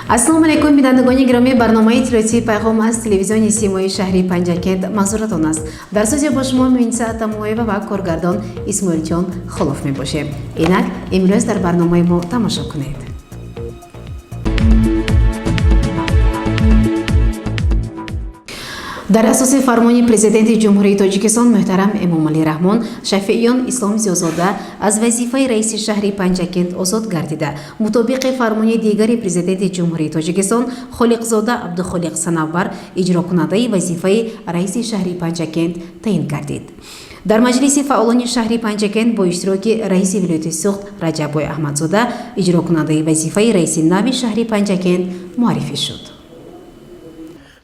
Ассалому алайкум, бинандагони гиромӣ. Барномаи иттилоотии «Пайғом» аз телевизиони Симои шаҳри Панҷакент манзуратон аст. Дар студия бо шумо Муниса Атамоева ва коргардон Исмоилҷон Холов мебошем. Инак, имрӯз дар барномаи мо тамошо кунед. Дар асоси фармони Президенти Ҷумҳурии Тоҷикистон муҳтарам Эмомалӣ Раҳмон, Шафеиён Ислом Зиёзода аз вазифаи раиси шаҳри Панҷакент озод гардида, мутобиқи фармони дигари Президенти Ҷумҳурии Тоҷикистон Холиқзода Абдухолиқ Санавбар иҷрокунандаи вазифаи раиси шаҳри Панҷакент таъин гардид. Дар маҷлиси фаъолони шаҳри Панҷакент бо иштироки раиси вилояти Суғд Раҷаббой Аҳмадзода иҷрокунандаи вазифаи раиси нави шаҳри Панҷакент муаррифӣ шуд.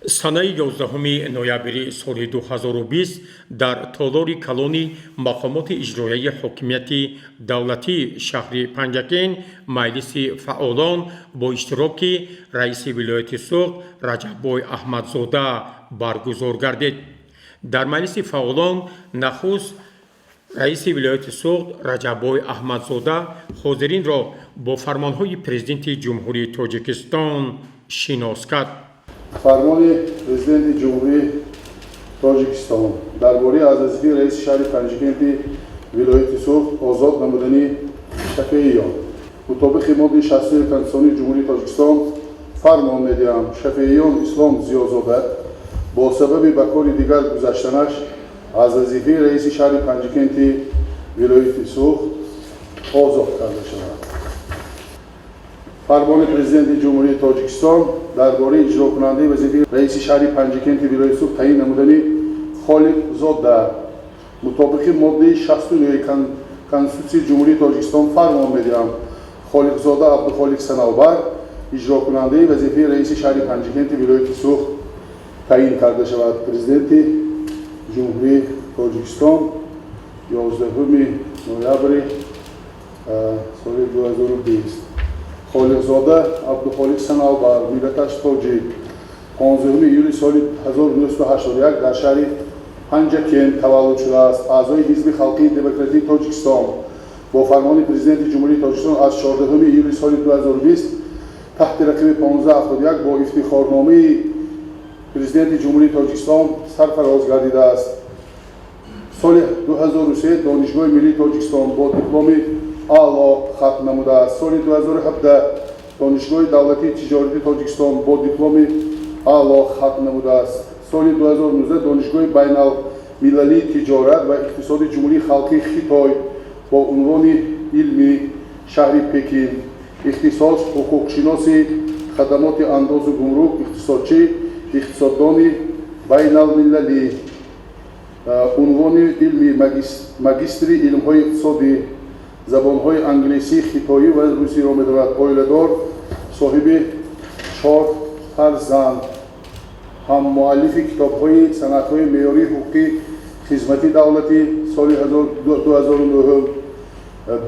Санаи 11 ноябри соли 2020 дар толори калони мақомоти иҷроияи ҳокимияти давлатии шаҳри Панҷакент маҷлиси фаъолон бо иштироки раиси вилояти Суғд Раҷаббой Аҳмадзода баргузор гардид. Дар маҷлиси фаъолон нахуст раиси вилояти Суғд Раҷаббой Аҳмадзода ҳозиринро бо фармонҳои Президенти Ҷумҳурии Тоҷикистон шинос кард. Фармони Президенти Ҷумҳурии Тоҷикистон дар бораи аз вазифаи раиси шаҳри Панҷакенти вилояти Суғд озод намудани Шафеиён. Мутобиқи моддаи 63 Конститутсионии Ҷумҳурии Тоҷикистон фармон медиҳам: Шафеиён Ислом Зиёзода бо сабаби ба кори дигар гузаштанаш аз вазифаи раиси шаҳри Панҷакенти вилояти Суғд озод карда шавад. Фармони Президенти Ҷумҳурии Тоҷикистон дар бораи иҷрокунандаи вазифаи раиси шаҳри Панҷакенти вилояти Суғд таъин намудани Холиқзода. Мутобиқи моддаи 69 Конститутсияи Ҷумҳурии Тоҷикистон фармон медиҳам: Холиқзода Абдухолиқ Санавбар иҷрокунандаи вазифаи раиси шаҳри Панҷакенти вилояти Суғд таъин карда шавад. Президенти Ҷумҳурии Тоҷикистон, 11 ноябри соли 2020. Холиқзода Абдухолиқ Санавбар, миллаташ тоҷик, 15 июли соли 1981 дар шаҳри Панҷакент таваллуд шудааст. Аъзои Ҳизби халқии демократии Тоҷикистон, бо фармони Президенти Ҷумҳурии Тоҷикистон аз 14 июли соли 2020 таҳти рақами 1571 бо ифтихорномаи Президенти Ҷумҳурии Тоҷикистон сарфароз гардидааст. Соли 2003 Донишгоҳи миллии Тоҷикистон бо дипломи аъло хатм намудааст. Соли 2017 Донишгоҳи давлатии тиҷорати Тоҷикистон бо дипломи аъло хатм намудааст. Соли 2019 Донишгоҳи байналмилалии тиҷорат ва иқтисоди Ҷумҳурии Халқии Хитой бо унвони илмӣ, шаҳри Пекин. Ихтисос: ҳуқуқшиноси хадамоти андозу гумрук, иқтисодчӣ, иқтисоддони байналмилалӣ. Унвони илмӣ: магистри илмҳои иқтисодӣ. Забонҳои англисӣ, хитоӣ ва русиро медонад. Оиладор, соҳиби чор фарзанд. Ҳаммуаллифи китобҳои «Санадҳои меъёрии ҳуқуқии хизмати давлатӣ» соли 2009,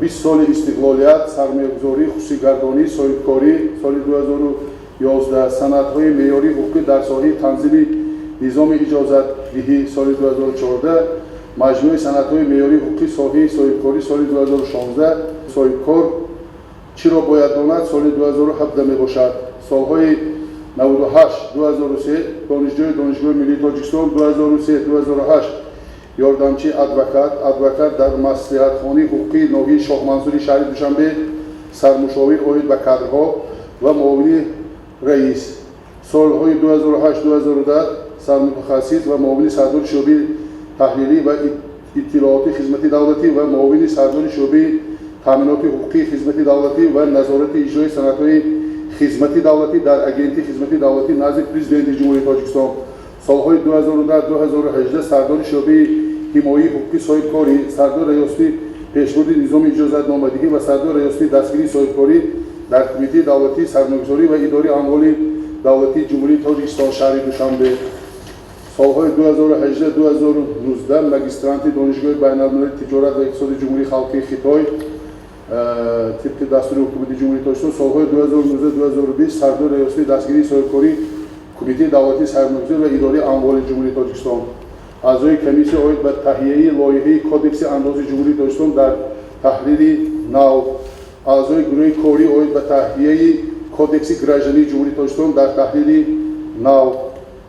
«20 соли истиқлолият: сармоягузорӣ, хусусигардонӣ, соҳибкорӣ» соли 2011, «Санадҳои меъёрии ҳуқуқӣ дар соҳаи танзими низоми иҷозатдиҳӣ» соли 2014, «Маҷмӯи санадҳои меъёрии ҳуқуқии соҳаи соҳибкорӣ» соли 2016, «Соҳибкор чиро бояд донад» соли 2017 мебошад. Солҳои 98 2003 донишҷӯи Донишгоҳи миллии Тоҷикистон, 2003 2008 ёрдамчии адвокат, адвокат дар маслиҳатхонаи ҳуқуқии ноҳияи Шоҳмансури шаҳри Душанбе, сармушовир оид ба кадрҳо ва муовини раис. Солҳои 2008 2010 сармутахассис ва муовини сардори шӯъбаи таҳлилӣ ва иттилооти хизмати давлатӣ ва муовини сардори шӯъбаи таъминоти ҳуқуқии хизмати давлатӣ ва назорати иҷрои санадҳои хизмати давлатӣ дар Агентии хизмати давлатӣ назди Президенти Ҷумҳурии Тоҷикистон. Солҳои 2010 2018 сардори шӯъбаи ҳимояи ҳуқуқи соҳибкорӣ, сардори раёсати пешбурди низоми иҷозатномадиҳӣ ва сардори раёсати дастгирии соҳибкорӣ дар Кумитаи давлатии сармоягузорӣ ва идораи амволи давлатии Ҷумҳурии Тоҷикистон, шаҳри Душанбе. Солҳои 2018 2019 магистранти Донишгоҳи байналмилалии тиҷорат ва иқтисоди Ҷумҳурии Халқии Хитой тибқи дастури Ҳукумати Ҷумҳурии Тоҷикистон. Солҳои 2019 2020 сардори раёсати дастгирии соҳибкорӣ, Кумитаи давлатии сармоягузорӣ ва идораи амволи Ҷумҳурии Тоҷикистон. Аъзои комиссия оид ба таҳияи лоиҳаи Кодекси андози Ҷумҳурии Тоҷикистон дар таҳрири нав, аъзои гурӯҳи корӣ оид ба таҳияи Кодекси граждании Ҷумҳурии Тоҷикистон дар таҳрири нав,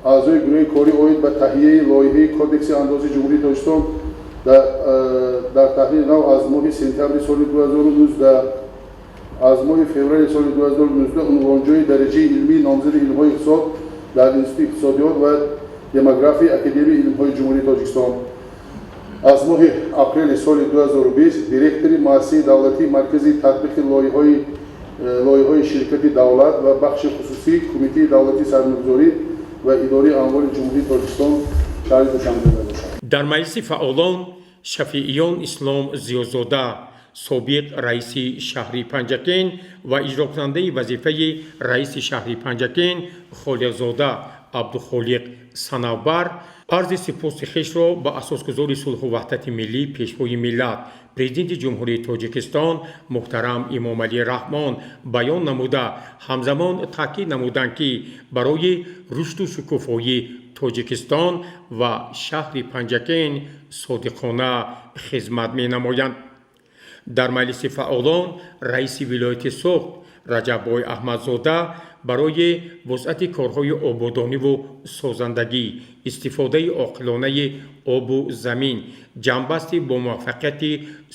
аъзои гурӯҳи корӣ оид ба таҳияи лоиҳаи Кодекси андози Ҷумҳурии Тоҷикистон дар таҳрири нав аз моҳи сентябри соли 2019, аз моҳи феврали соли 2019 унвонҷӯи дараҷаи илмии номзади илмҳои иқтисод дар Институти иқтисодиёт ва демографияи Академияи илмҳои Ҷумҳурии Тоҷикистон, аз моҳи апрели соли 2020 директори муассисаи давлатии Маркази татбиқи лоиҳаҳои ширкати давлат ва бахши хусусӣ Кумитаи давлатии сармоягузорӣ ва идораи амволи Ҷумҳурии Тоҷикистон шаҳри Душанбе мебошад. Дар маҷлиси фаъолон Шафииён Ислом Зиёзода, собиқ раиси шаҳри Панҷакент ва иҷрокунандаи вазифаи раиси шаҳри Панҷакент Холиқзода Абдухолиқ Санавбар арзи сипоси хешро ба асосгузори сулҳу ваҳдати миллӣ, Пешвои миллат, Президенти Ҷумҳурии Тоҷикистон муҳтарам Эмомалӣ Раҳмон баён намуда, ҳамзамон таъкид намуданд, ки барои рушду шукуфоии Тоҷикистон ва шаҳри Панҷакент содиқона хизмат менамоянд. Дар маҷлиси фаъолон раиси вилояти Суғд Раҷаббой Аҳмадзода барои вусъати корҳои ободониву созандагӣ, истифодаи оқилонаи обу замин, ҷамъбасти бомуваффақияти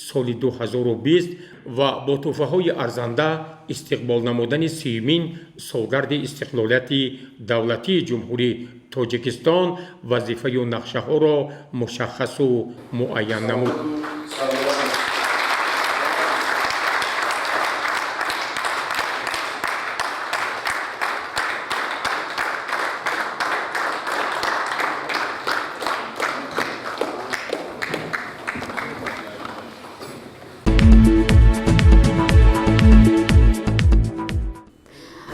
соли 2020 ва бо тӯҳфаҳои арзанда истиқбол намудани сеюмин солгарди истиқлолияти давлатии Ҷумҳурии Тоҷикистон вазифаю нақшаҳоро мушаххасу муайян намуд.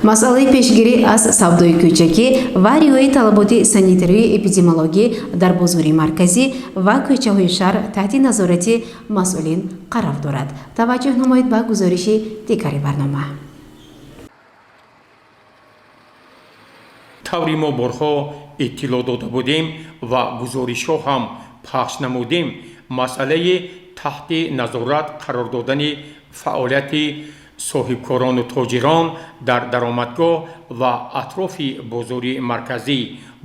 Масъалаи пешгирӣ аз савдои кӯчакӣ ва риояи талаботи санитарию эпидемиологӣ дар бозори марказӣ ва кӯчаҳои шаҳр таҳти назорати масъулин қарор дорад. Таваҷҷӯҳ намоед ба гузориши дигари барнома. Таври мо борҳо иттилоъ дода будем ва гузоришҳо ҳам пахш намудем, масъалаи таҳти назорат қарор додани фаъолияти соҳибкорону тоҷирон дар даромадгоҳ ва атрофи бозори марказӣ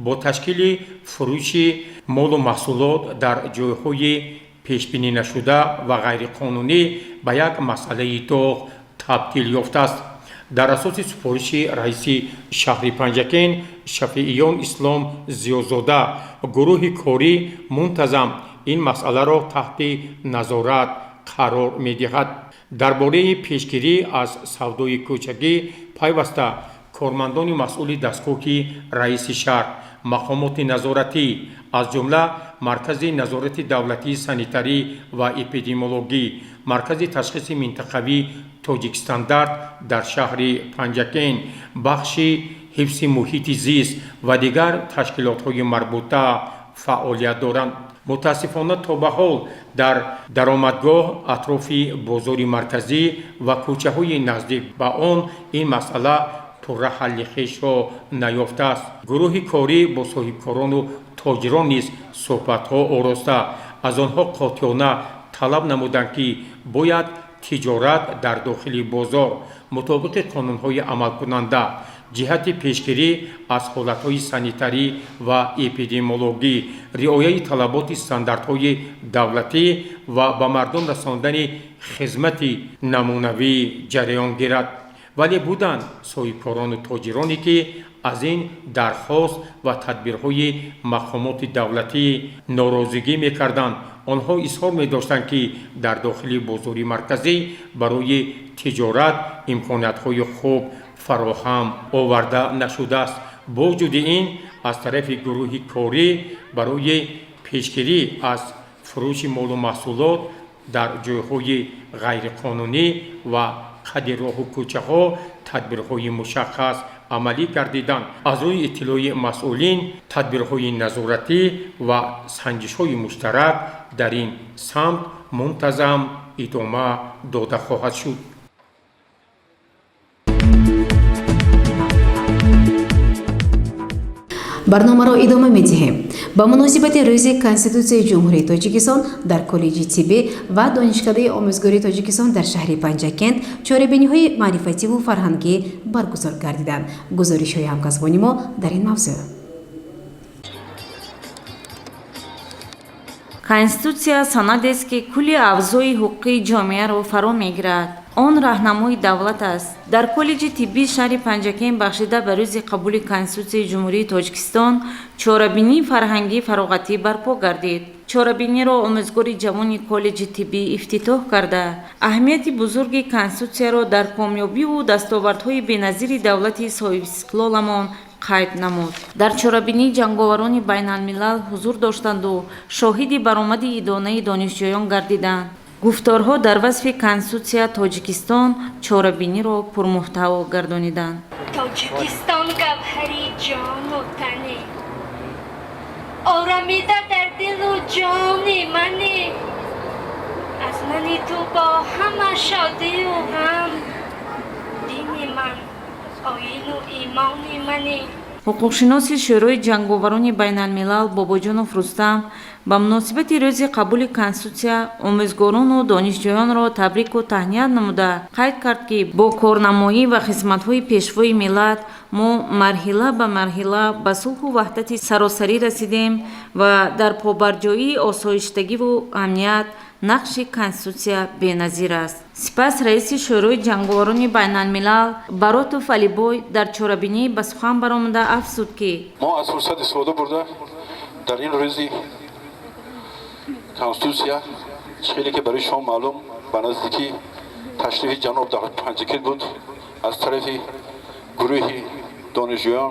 бо ташкили фурӯши молу маҳсулот дар ҷойҳои пешбинӣ нашуда ва ғайриқонунӣ ба як масъалаи доғ табдил ёфтааст. Дар асоси супориши раиси шаҳри Панҷакент Шафииён Ислом Зиёзода гурӯҳи корӣ мунтазам ин масъаларо таҳти назорат қарор медиҳад. Дар бораи пешгирӣ аз савдои кӯчагӣ пайваста кормандони масъули дастгоҳи раиси шаҳр, мақомоти назоратӣ, аз ҷумла Маркази назорати давлатии санитарӣ ва эпидемиологӣ, Маркази ташхиси минтақавии Тоҷикстандарт дар шаҳри Панҷакент, бахши ҳифзи муҳити зист ва дигар ташкилотҳои марбута фаъолият доранд. Мутаассифона, то ба ҳол дар даромадгоҳ, атрофи бозори марказӣ ва кӯчаҳои наздик ба он ин масъала пурра ҳалли хешро наёфтааст. Гурӯҳи корӣ бо соҳибкорону тоҷирон низ суҳбатҳо ороста, аз онҳо қотеона талаб намуданд, ки бояд тиҷорат дар дохили бозор мутобиқи қонунҳои амалкунанда ҷиҳати пешгирӣ аз ҳолатҳои санитарӣ ва эпидемиологӣ, риояи талаботи стандартҳои давлатӣ ва ба мардум расондани хизмати намунавӣ ҷараён гирад. Вале буданд соҳибкорону тоҷироне, ки аз ин дархост ва тадбирҳои мақомоти давлатӣ норозигӣ мекарданд. Онҳо изҳор медоштанд, ки дар дохили бозори марказӣ барои тиҷорат имкониятҳои хуб фароҳам оварда нашудааст. Бо вуҷуди ин, аз тарафи гурӯҳи корӣ барои пешгирӣ аз фурӯши молу маҳсулот дар ҷойҳои ғайриқонунӣ ва қадди роҳу кӯчаҳо тадбирҳои мушаххас амалӣ гардиданд. Аз рӯи иттилои масъулин, тадбирҳои назоратӣ ва санҷишҳои муштарак дар ин самт мунтазам идома дода хоҳад шуд. Барномаро идома медиҳем. Ба муносибати Рӯзи Конститутсияи Ҷумҳурии Тоҷикистон дар Коллеҷи тиббӣ ва Донишкадаи омӯзгории Тоҷикистон дар шаҳри Панҷакент чорабиниҳои маърифативу фарҳангӣ баргузор гардиданд. Гузоришҳои ҳамкасбони мо дар ин мавзӯъ. Конститутсия санадест, ки кулли авзои ҳуқуқии ҷомеаро фаро мегирад. Он раҳнамои давлат аст. Дар Коллеҷи тиббии шаҳри Панҷакент бахшида ба рӯзи қабули Конститутсияи Ҷумҳурии Тоҷикистон чорабинии фарҳангӣ фароғатӣ барпо гардид. Чорабиниро омӯзгори ҷавони коллеҷи тиббӣ ифтитоҳ карда, аҳамияти бузурги Конститутсияро дар комёбиву дастовардҳои беназири давлати соҳибистиқлоламон қайд намуд. Дар чорабинӣ ҷанговарони байналмилал ҳузур доштанду шоҳиди баромади идонаи донишҷӯён гардиданд. Гуфторҳо дар васфи Конститутсия Тоҷикистон чорабиниро пурмуҳтаво гардониданд. Тоҷикистон гавҳари ҷону тане, орамида дар дилу ҷони мане. Аз мани ту бо ҳама шодию ғам, дини ман, оину имони мане. Ҳуқуқшиноси Шӯрои ҷанговарони байналмилал Бобоҷонов Рустам ба муносибати рӯзи қабули Конститутсия омӯзгорону донишҷӯёнро табрику таҳният намуда, қайд кард, ки бо корнамоӣ ва хизматҳои Пешвои миллат мо марҳила ба марҳила ба сулҳу ваҳдати саросарӣ расидем ва дар побарҷоии осоиштагиву амният нақши Конститутсия беназир аст. Сипас раиси Шӯрои ҷанговарони байналмилал Баротов Алибой дар чорабинӣ ба сухан баромада афзуд, ки мо аз фурсат истифода бурда, дар ин рӯзи Конститутсия, хеле ки барои шумо маълум, ба наздикӣ ташрифи ҷаноб дар Панҷакент буд, аз тарафи гурӯҳи донишҷӯён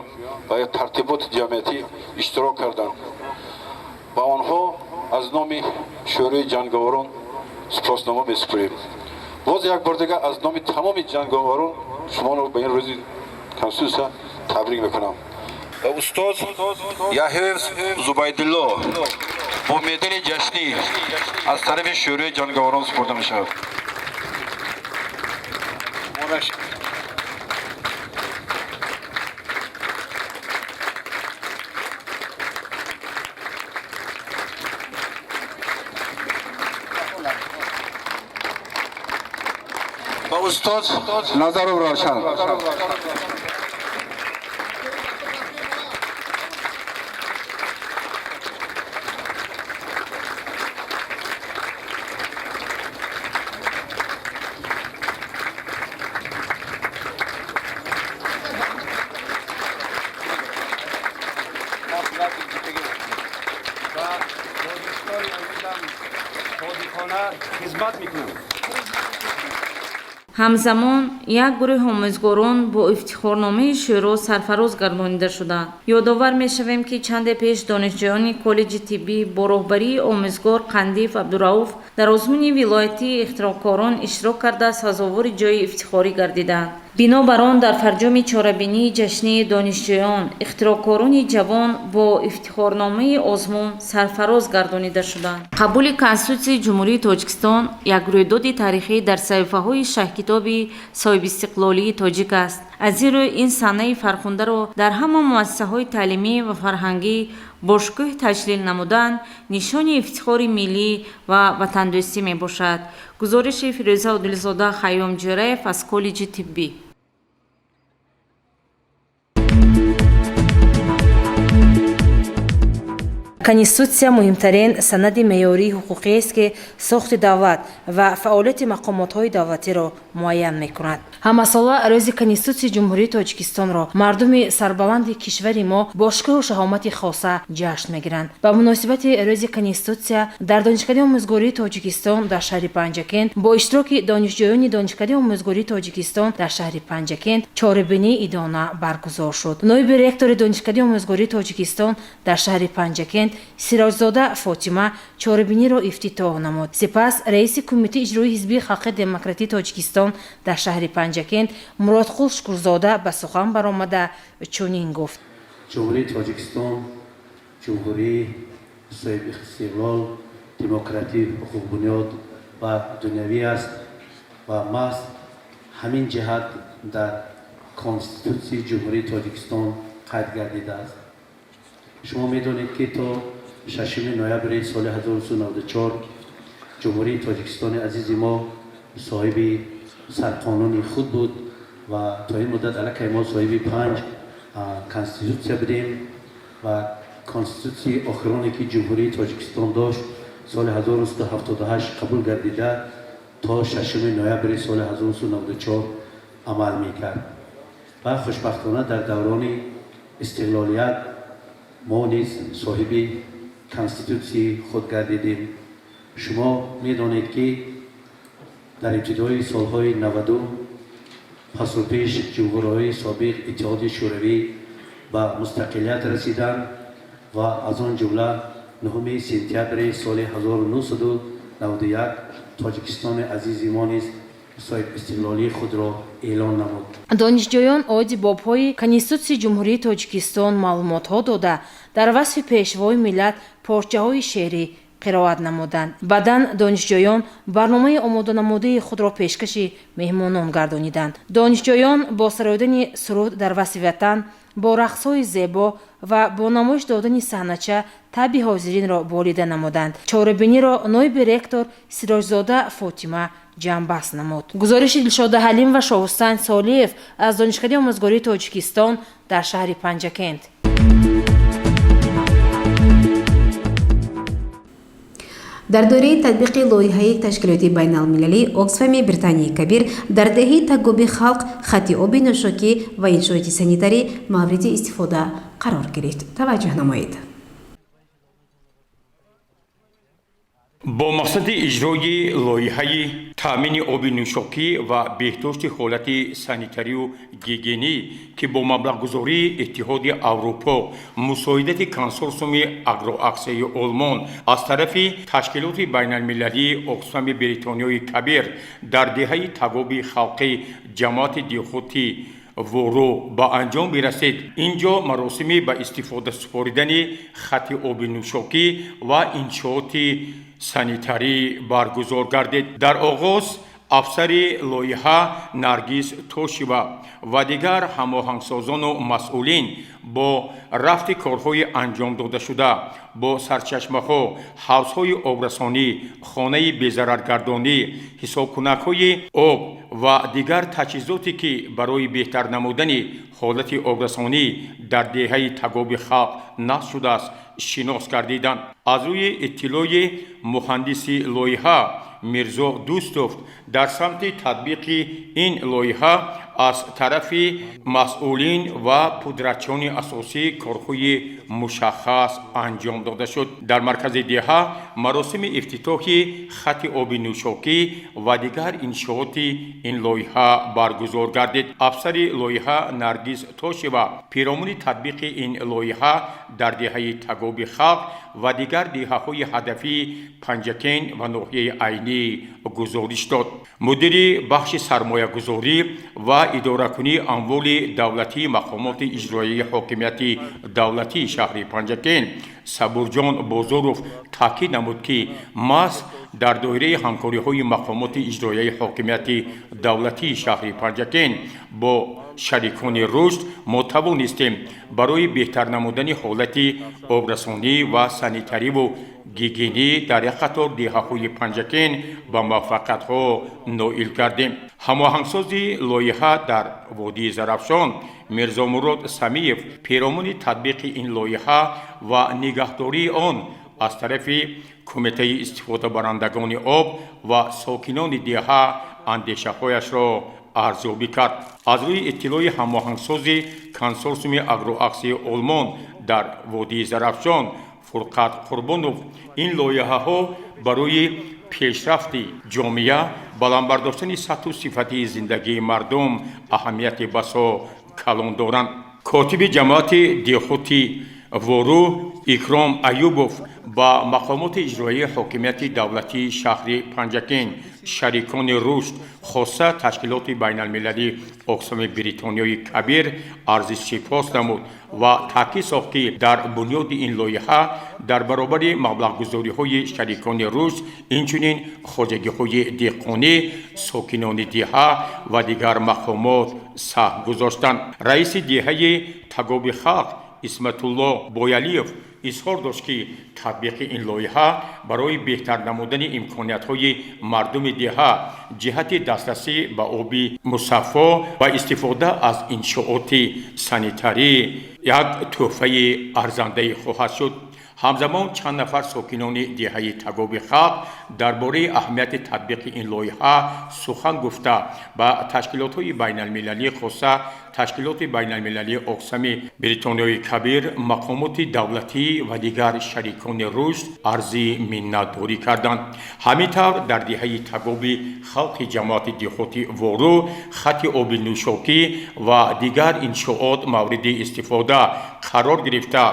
ва тартиботи ҷамъиятӣ иштирок карданд. Ба онҳо аз номи Шӯрои ҷанговарон сипоснома месупорем. Боз як бор дигар аз номи тамоми ҷанговарон шуморо ба ин рӯзи Конститутсия табрик мекунам. Устоз Яҳёев Зубайдулло бо медали ҷашнӣ аз тарафи Шӯрои ҷанговарон супурда мешавад. Ба устоз Назаров Равшан. Ҳамзамон як гурӯҳи омӯзгорон бо ифтихорномаи шӯро сарфароз гардонида шуданд. Ёдовар мешавем, ки чанде пеш донишҷӯёни коллеҷи тиббӣ бо роҳбарии омӯзгор Қандиев Абдурауф дар озмуни вилоятии ихтироъкорон иштирок карда, сазовори ҷойи ифтихорӣ гардиданд. Бинобар он дар фарҷоми чорабинии ҷашнии донишҷӯён ихтироъкорони ҷавон бо ифтихорномаи озмун сарфароз гардонида шуданд. Қабули Конститутсияи Ҷумҳурии Тоҷикистон як рӯйдоди таърихӣ дар саҳифаҳои шаҳкитоби соҳибистиқлолии тоҷик аст. Аз ин рӯ ин санаи фархундаро дар ҳама муассисаҳои таълимӣ ва фарҳангӣ бо шукӯҳ таҷлил намудан нишони ифтихори миллӣ ва ватандӯстӣ мебошад. Гузориши Фирӯза Одилзода, Хайём Ҷӯраев аз коллеҷи тиббӣ. Конститутсия муҳимтарин санади меъёрии ҳуқуқиест, ки сохти давлат ва фаъолияти мақомотҳои давлатиро муайян мекунад. Ҳамасола Рӯзи Конститутсияи Ҷумҳурии Тоҷикистонро мардуми сарбаланди кишвари мо бо шукӯҳу шаҳомати хоса ҷашн мегиранд. Ба муносибати Рӯзи Конститутсия дар Донишкадаи омӯзгории Тоҷикистон дар шаҳри Панҷакент бо иштироки донишҷӯёни Донишкадаи омӯзгории Тоҷикистон дар шаҳри Панҷакент чорабинии идона баргузор шуд. Ноиби ректори Донишкадаи омӯзгории Тоҷикистон дар шаҳри Панҷакент Сироҷзода Фотима чорабиниро ифтитоҳ намуд. Сипас раиси Кумитаи иҷроии Ҳизби Халқи Демократии Тоҷикистон дар шаҳри Панҷакент Муродқул Шукурзода ба сухан баромада чунин гуфт: Ҷумҳурии Тоҷикистон ҷумҳурии соҳибистиқлол, демократӣ, ҳуқуқбунёд ва дунявӣ аст ва маҳз ҳамин ҷиҳат дар Конститутсияи Ҷумҳурии Тоҷикистон қайд гардидааст. Шумо медонед, ки то 6 ноябри соли 1994 Ҷумҳурии Тоҷикистони азизи мо соҳиби сарқонуни худ буд ва то ин муддат аллакай мо соҳиби панҷ конститутсия будем ва конститутсияи охироне, ки Ҷумҳурии Тоҷикистон дошт, соли 1978 қабул гардида, то 6 ноябри соли 1994 амал мекард. Ва хушбахтона дар даврони истиқлолият мо низ соҳиби конститутсияи худ гардидем. Шумо медонед, ки дар ибтидои солҳои 90-ум пасу пеш ҷумҳуриҳои собиқ Иттиҳоди Шӯравӣ ба мустақилият расиданд ва аз он ҷумла 9 сентябри соли 1991 Тоҷикистони азизи мо низ соҳибистиқлолии худро эълон намуд. Донишҷӯён оиди бобҳои Конститутсияи Ҷумҳурии Тоҷикистон маълумотҳо дода, дар васфи Пешвои миллат порчаҳои шеърӣ қироат намуданд. Баъдан донишҷӯён барномаи омоданамудаи худро пешкаши меҳмонон гардониданд. Донишҷӯён бо сароидани суруд дар васфи Ватан, бо рақсҳои зебо ва бо намоиш додани саҳнача таъби ҳозиринро болида намуданд. Чорабиниро ноиби ректор Сироҷзода Фотима ҷамъбаст намуд. Гузориши Дилшода Ҳалим ва Шоҳустан Солиев аз Донишкадаи омӯзгории Тоҷикистон дар шаҳри Панҷакент. Дар доираи татбиқи лоиҳаи ташкилоти байналмилалӣ Оксфами Британияи Кабир дар деҳаи Тагоби Халқ хатти оби нӯшокӣ ва иншооти санитарӣ мавриди истифода қарор гирифт. Таваҷҷӯҳ намоед. Бо мақсади иҷрои лоиҳаи таъмини оби нӯшокӣ ва беҳдошти ҳолати санитарию гигиенӣ, ки бо маблағгузории Иттиҳоди Аврупо, мусоидати консорсиуми Агроаксияи Олмон аз тарафи ташкилоти байналмилалии Оксфами Бритониёи Кабир дар деҳаи Тагоби Халқӣ, ҷамоати деҳоти Воро ба анҷом бирасид, ин ҷо маросими ба истифода супоридани хатти оби нӯшокӣ ва иншооти санитарӣ баргузор гардид. Дар оғоз афсари лоиҳа Наргиз Тошева ва дигар ҳамоҳангсозону масъулин бо рафти корҳои анҷом додашуда бо сарчашмаҳо, ҳавзҳои обрасонӣ, хонаи безараргардонӣ, ҳисобкунакҳои об ва дигар таҷҳизоте, ки барои беҳтар намудани ҳолати обрасонӣ дар деҳаи Тагоби Халқ насб шудааст, шинос гардиданд. Аз рӯи иттилои муҳандиси лоиҳа Мирзо Дӯстов, дар самти татбиқи ин лоиҳа аз тарафи масъулин ва пудратчиёни асосӣ корҳои мушаххас анҷом дода шуд. Дар маркази деҳа маросими ифтитоҳи хатти оби нӯшокӣ ва дигар иншооти ин лоиҳа баргузор гардид. Афсари лоиҳа Наргиз Тошева пиромуни татбиқи ин лоиҳа дар деҳаи Тагоби Халқ ва дигар деҳаҳои ҳадафии Панҷакент ва ноҳияи Айнӣ гузориш дод. Мудири бахши сармоягузорӣ ва идоракунии амволи давлатии мақомоти иҷроияи ҳокимияти давлатии шаҳри Панҷакент Сабурҷон Бозоров таъкид намуд, ки маҳз дар доираи ҳамкориҳои мақомоти иҷроияи ҳокимияти давлатии шаҳри Панҷакент бо шарикони рушд мо тавонистем барои беҳтар намудани ҳолати обрасонӣ ва санитариву гигиенӣ дар як қатор деҳаҳои Панҷакент ба муваффақиятҳо ноил гардем. Ҳамоҳангсози лоиҳа дар водии Зарафшон Мирзомурод Самиев пиромуни татбиқи ин лоиҳа ва нигаҳдории он аз тарафи кумитаи истифодабарандагони об ва сокинони деҳа андешаҳояшро арзёбӣ кард. Аз рӯи иттилои ҳамоҳангсози консорсиуми Агроаксияи Олмон дар водии Зарафшон Фурқат Қурбонов, ин лоиҳаҳо барои пешрафти ҷомеа, баланд бардоштани сатҳу сифати зиндагии мардум аҳамияти басо калон доранд. Котиби ҷамоати деҳоти Вору Икром Аюбов ба мақомоти иҷроияи ҳокимияти давлатии шаҳри Панҷакент, шарикони рушд, хоса ташкилоти байналмилалӣ Оксфами Бритониёи Кабир арзи сипос намуд ва таъкид сохт, ки дар бунёди ин лоиҳа дар баробари маблағгузориҳои шарикони рушд инчунин хоҷагиҳои деҳқонӣ, сокинони деҳа ва дигар мақомот саҳм гузоштанд. Раиси деҳаи Тагоби Халқ Исматулло Боялиев изҳор дошт, ки татбиқи ин лоиҳа барои беҳтар намудани имкониятҳои мардуми деҳа ҷиҳати дастрасӣ ба оби мусаффо ва истифода аз иншооти санитарӣ як тӯҳфаи арзандае хоҳад шуд. Ҳамзамон чанд нафар сокинони деҳаи Тагоби Халқ дар бораи аҳамияти татбиқи ин лоиҳа сухан гуфта, ба ташкилотҳои байналмилалӣ, хоса ташкилоти байналмилалии Оксфами Бритониёи Кабир, мақомоти давлатӣ ва дигар шарикони рушд арзи миннатдорӣ карданд. Ҳамин тавр, дар деҳаи Тагоби Халқи ҷамоати деҳоти Вору хати оби нӯшокӣ ва дигар иншоот мавриди истифода қарор гирифта,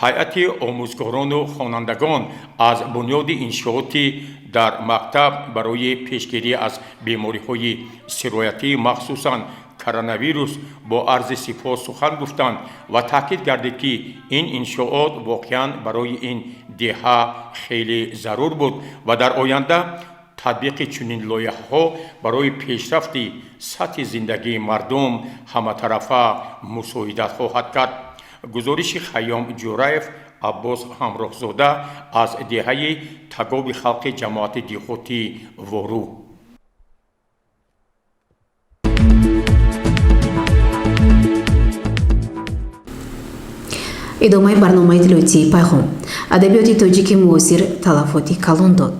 ҳайати омӯзгорону хонандагон аз бунёди иншооти дар мактаб барои пешгирӣ аз бемориҳои сироятӣ, махсусан коронавирус, бо арзи сипос сухан гуфтанд ва таъкид гардид, ки ин иншоот воқеан барои ин деҳа хеле зарур буд ва дар оянда татбиқи чунин лоиҳаҳо барои пешрафти сатҳи зиндагии мардум ҳаматарафа мусоидат хоҳад кард. Гузориши Хайём Ҷӯраев, Аббос Ҳамроҳзода аз деҳаи Тагоби Халқи ҷамоати деҳоти Вору. Идомаи барномаи иттилоотии «Пайғом». Адабиёти тоҷики муосир талафоти калон дод.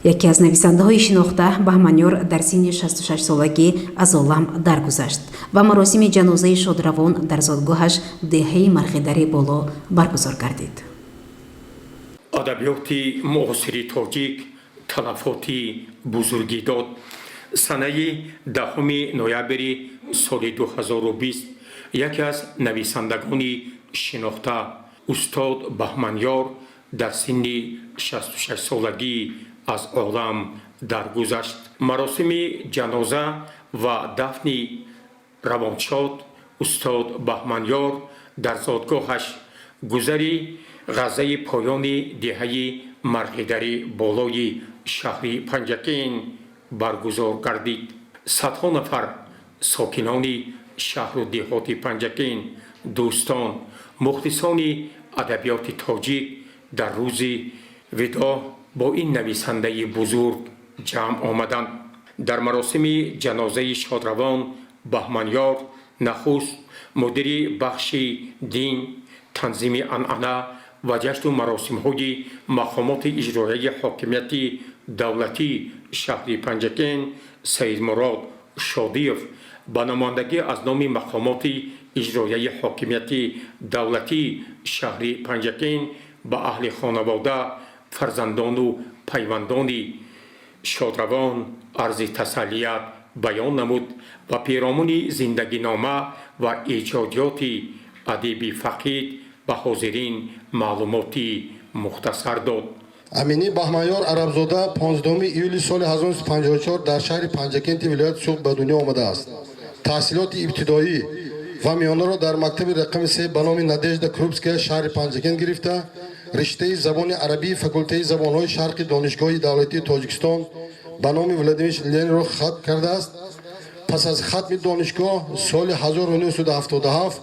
Яке аз нависандаҳои шинохта Баҳманёр дар синни 66-солагӣ аз олам даргузашт ва маросими ҷанозаи шодравон дар зодгоҳаш, деҳаи Марғидари Боло, баргузор гардид. Адабиёти муосири тоҷик талафоти бузургӣ дод. Санаи 10 ноябри соли 2020 яке аз нависандагони шинохта, устод Баҳманёр, дар синни 66-солагӣ аз олам даргузашт. Маросими ҷаноза ва дафни равоншод устод Баҳманёр дар зодгоҳаш, гузари ғаззаи поёни деҳаи Марғидари Болои шаҳри Панҷакент баргузор гардид. Садҳо нафар сокинони шаҳру деҳоти Панҷакент, дӯстон, мухлисони адабиёти тоҷик дар рӯзи видоъ бо ин нависандаи бузург ҷамъ омаданд. Дар маросими ҷанозаи шодравон Баҳманёр нахуст мудири бахши дин, танзими анъана ва ҷашну маросимҳои мақомоти иҷроияи ҳокимияти давлатии шаҳри Панҷакент Саидмурод Шодиев ба намояндагӣ аз номи мақомоти иҷроияи ҳокимияти давлатии шаҳри Панҷакент ба аҳли хонавода, фарзандону пайвандони шодравон арзи тасаллият баён намуд ва перомуни зиндагинома ва эҷодиёти адиби фақид ба ҳозирин маълумоти мухтасар дод. Аминӣ Баҳманёр Арабзода 15 июли соли 1954 дар шаҳри Панҷакенти вилояти Суғд ба дунё омадааст. Таҳсилоти ибтидоӣ ва миёнаро дар мактаби рақами 3 ба номи Надежда Крупская шаҳри Панҷакент гирифта, риштаи забони арабии факултаи забонҳои шарқи Донишгоҳи давлатии Тоҷикистон ба номи Владимир Ленинро хатм кардааст. Пас аз хатми донишгоҳ соли 1977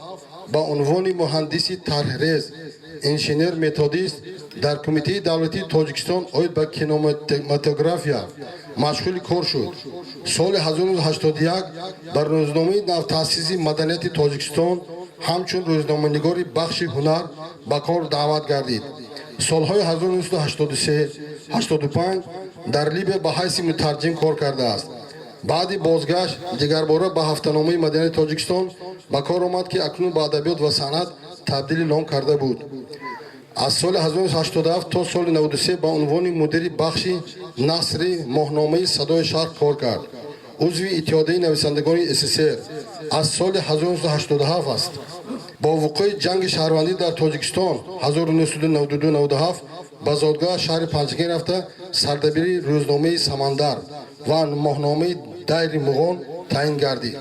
ба унвони муҳандиси тарҳрез, инженер-методист дар Кумитаи давлатии Тоҷикистон оид ба кинематография машғули кор шуд. Соли 1981 ба рӯзномаи навтаъсиси Маданияти Тоҷикистон ҳамчун рӯзноманигори бахши ҳунар ба кор даъват гардид. Солҳои 1983-85 дар Либия ба ҳайси мутарҷим кор кардааст. Баъди бозгашт дигарбора ба ҳафтаномаи Маданияти Тоҷикистон ба кор омад, ки акнун ба Адабиёт ва санъат табдили ном карда буд. Аз соли 1987 то соли 93 ба унвони мудири бахши насри моҳномаи Садои Шарқ кор кард. Узви Иттиҳодияи нависандагони СССР аз соли 1987 аст. Бо вуқӯи ҷанги шаҳрвандӣ дар Тоҷикистон 1992-97 ба зодгоҳ шаҳри Панҷакент рафта, сардабири рӯзномаи Самандар ва моҳномаи Дайри Муғон таъин гардид.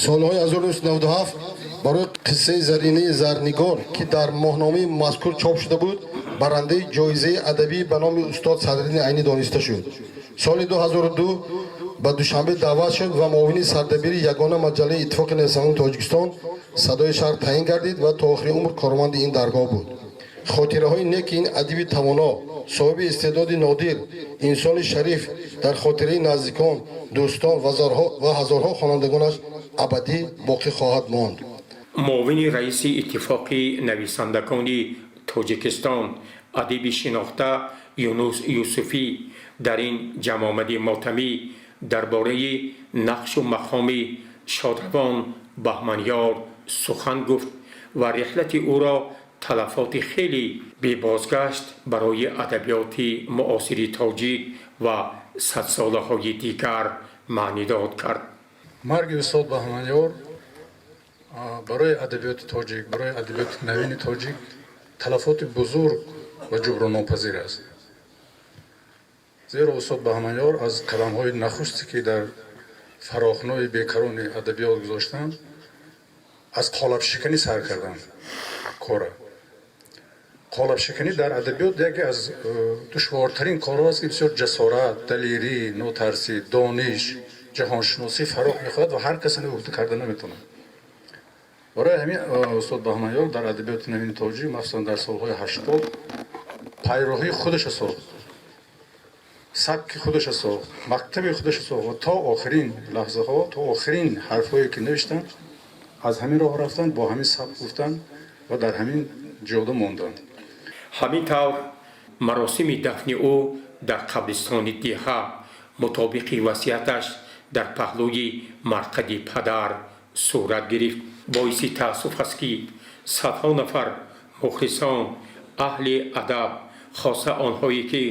Солҳои 1997 барои қиссаи Заринаи Зарнигор, ки дар моҳномаи мазкур чоп шуда буд, барандаи ҷоизаи адабӣ ба номи устод Садриддин Айнӣ дониста шуд. Соли 2002 ба Душанбе даъват шуд ва муовини сардабири ягона маҷаллаи Иттифоқи нависандагони Тоҷикистон Садои шаҳр таъин гардид ва то охири умр корманди ин даргоҳ буд. Хотираҳои неки ин адиби тавоно, соҳиби истеъдоди нодир, инсони шариф дар хотираи наздикон, дӯстон ва ҳазорҳо хонандагонаш абадӣ боқӣ хоҳад монд. Муовини раиси Иттифоқи нависандагони Тоҷикистон, адиби шинохта Юнус Юсуфӣ дар ин ҷамъомади мотамӣ дар бораи нақшу мақоми шодравон Баҳманёр сухан гуфт ва реҳлати ӯро талафоти хеле бебозгашт барои адабиёти муосири тоҷик ва садсолаҳои дигар маънидод кард. Марги устод Баҳманёр барои адабиёти тоҷик, барои адабиёти навини тоҷик талафоти бузург ва ҷуброннопазир аст. Зеро устод Баҳманёр аз қадамҳои нахусте, ки дар фарохнои бекарони адабиёт гузоштанд, аз қолабшиканӣ сар карданд кора. Қолабшиканӣ дар адабиёт яке аз душвортарин корҳо аст, ки бисёр ҷасорат, далерӣ, нотарсӣ, дониш, ҷаҳоншиносӣ фарох мехоҳад ва ҳар кас ини уҳда карда наметавонад. Барои ҳамин устод Баҳманёр дар адабиёти навини тоҷик, махсусан дар солҳои 80, пайроҳии худаша сохт, сабки худаша сохт, мактаби худаша сохт ва то охирин лаҳзаҳо, то охирин ҳарфҳое, ки навиштанд, аз ҳамин роҳ рафтанд, бо ҳамин сабк гуфтанд ва дар ҳамин ҷода монданд. Ҳамин тавр, маросими дафни ӯ дар қабристони деҳа мутобиқи васияташ дар паҳлӯи марқади падар сурат гирифт. Боиси таассуф аст, ки садҳо нафар мухлисон, аҳли адаб, хоса онҳое, ки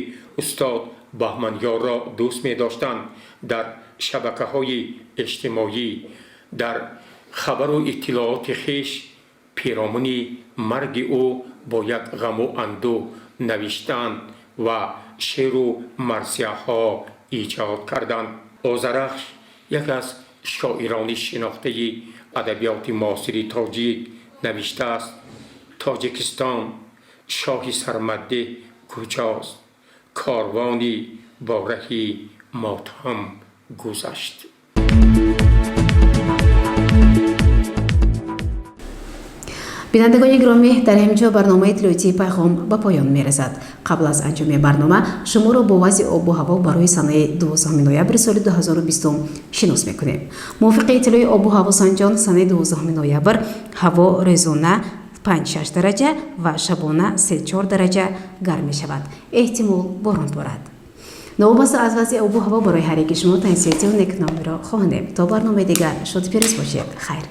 устод Баҳманёрро дӯст медоштанд, дар шабакаҳои иҷтимоӣ дар хабару иттилооти хеш пиромуни марги ӯ бо як ғаму андӯҳ навиштанд ва шеъру марсияҳо эҷод карданд. Озарахш, яке аз шоирони шинохтаи адабиёти муосири тоҷик, навиштааст: «Тоҷикистон, шоҳи сармаддеҳ куҷост? Корвони бо раҳи мотам гузашт». Бинандагони гиромӣ, дар ҳамин ҷо барномаи иттилоотии «Пайғом» ба поён мерасад. Қабл аз анҷоми барнома шуморо бо вазъи обу ҳаво барои санаи 12 ноябри соли 2020 шинос мекунем. Мувофиқи иттилои обу ҳавосанҷон, санаи 12 ноябр ҳаво рӯзона 5-6 дараҷа ва шабона 3-4 дараҷа гарм мешавад, эҳтимол борон борад. Новобаста аз вазъи обу ҳаво, барои ҳар яки шумо тансиҳатию некномиро хоҳонем. То барномаи дигар шоду пирӯз бошед. Хайр.